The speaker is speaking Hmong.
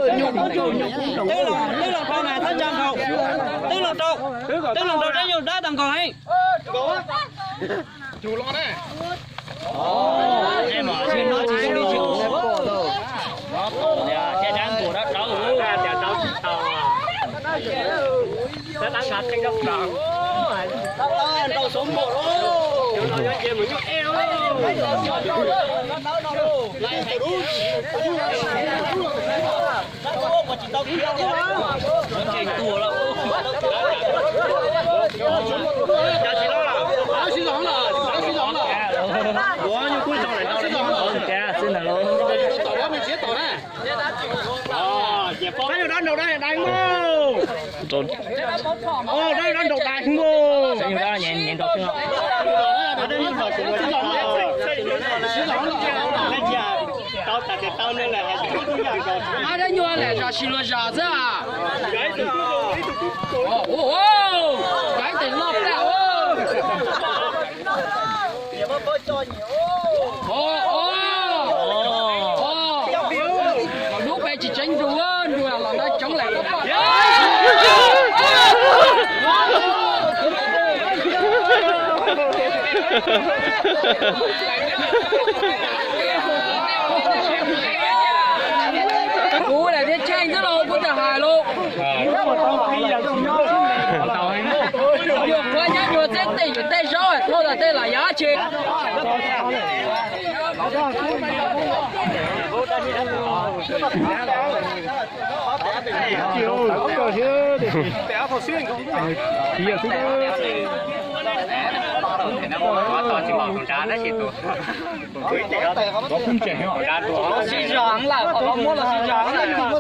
Twb los, twb los rau na, thaj tsam nkaus. Twb los rau, twb los rau rab nyuag dab tag nkaus heev. Dab nraud dab nraud dab heev, dab nraud dab nraud heev. Dab nyuag lam zam sis luag zam xwb a. Ua, ua, ua, ib tes loj plaj. Lub peb tsis tseeb nrug, nrug los nrab coob lawm. Kuv daim thiab tsheej xwb los kuv txawm hais los. Yuav qhuav nyab yuav txeb tej yuav tej zaub thauj tas tej los yav tsis. Sib zog lawm, qhov muab los sib zog lawm.